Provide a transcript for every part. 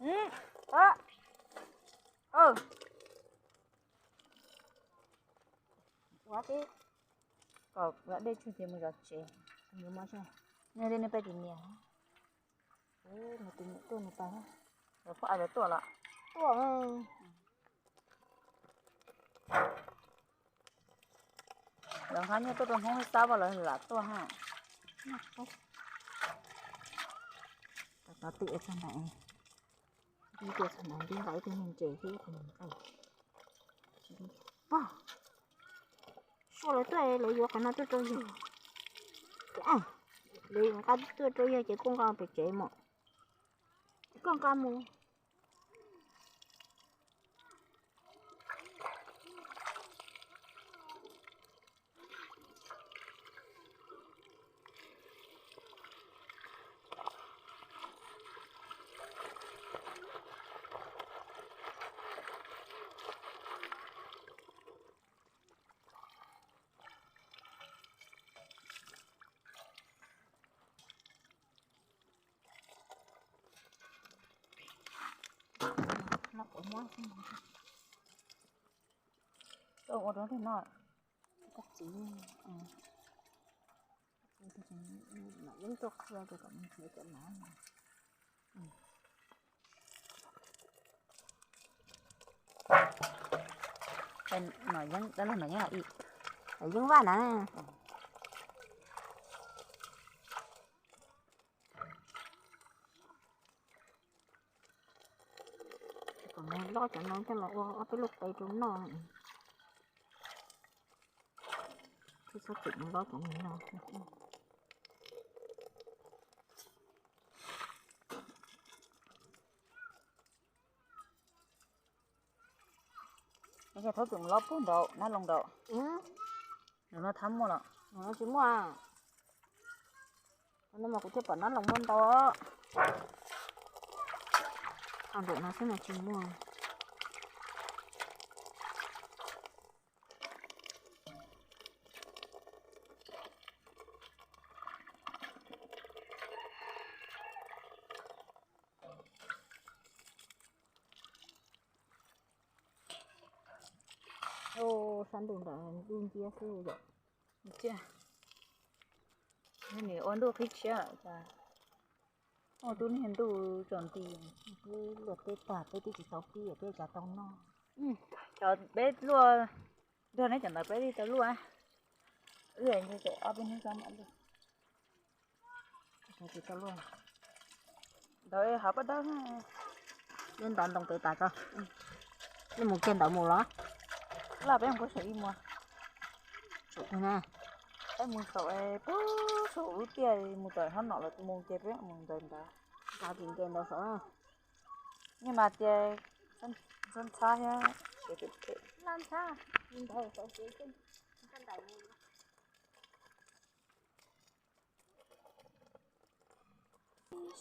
Ua tib, kom ua dej tsug ces mus zov tsev. Nej, nej peb tus niam, nws tus niam tuaj nws pais, lawv phob ais lawv tuaj los tuaj. Lawv nqa nyiaj tuaj rau Hmoob Xab Vaj lawv lam tuaj ha. Tos twm txog ntawm, ib tias txog ntawd nti nqa ib tug ntses thiab ib qho mus nqaij. Pog, sua lawv tuaj lawv yuav qhov no tuaj rau yawg. Lawv yuav nqa tuaj rau yawg ces koj nqa pem tsev mus. Koj nqa mus. Ua rau no, koj txiv, yeeb tuaj qhia ces kom nrhiav cov nav. Yeeb, yeeb vaj na. Kom mus lob cov no coj los ua ob peb lub qe rau noj. Txhob txwm mus lob cov no. Thaub txwm mus lob puag nraud nab loo nraud. Nws no thab muaj los? Tsis muaj. No mas kuv thiaj pom nab loo muaj ntau. Qhov nraum no xwb mas tsis muaj. Sab ntuj ntawd dub nciab xwb yom. Cia, nim ua ntuj qhib tshiab cas. Ua tub niag ntuj tsaus nti, luaj teb tag peb twb tsis tau pib peb cas tau noj. Cov peb luaj, nrog neb cov ntawd peb twb tau luaj. Wb ces ob peb hnub txog mam luaj. Ntawd hav paj dawb. Nej ntov ntoo pem tas tso. Nej mus kiag ntawd mus los? Laj peb mus saum ib muag. Saum twg na? Peb mus saum, peb saum lub tiaj mus tawm hab nom los mus ces peb mus ntawd ntawd. Nqa tim nce ntawd saum. Nej mas tias ntxhab ntxhab thiab. Ntxhab, ntawd saum.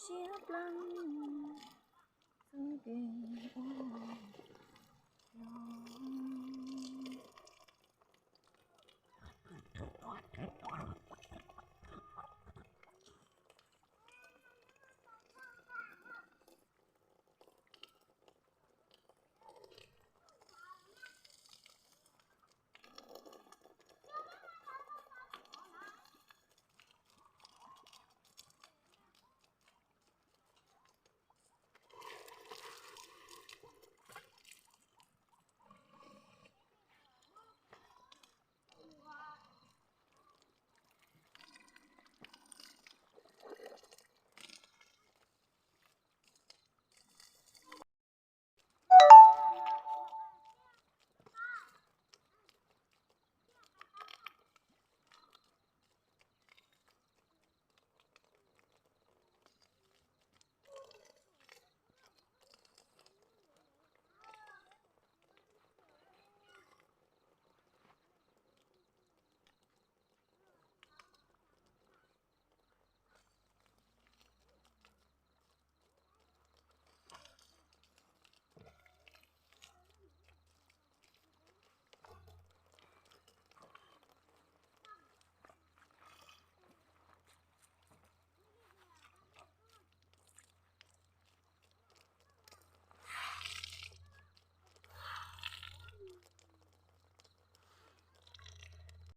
Siab plaub xwb ces ua no.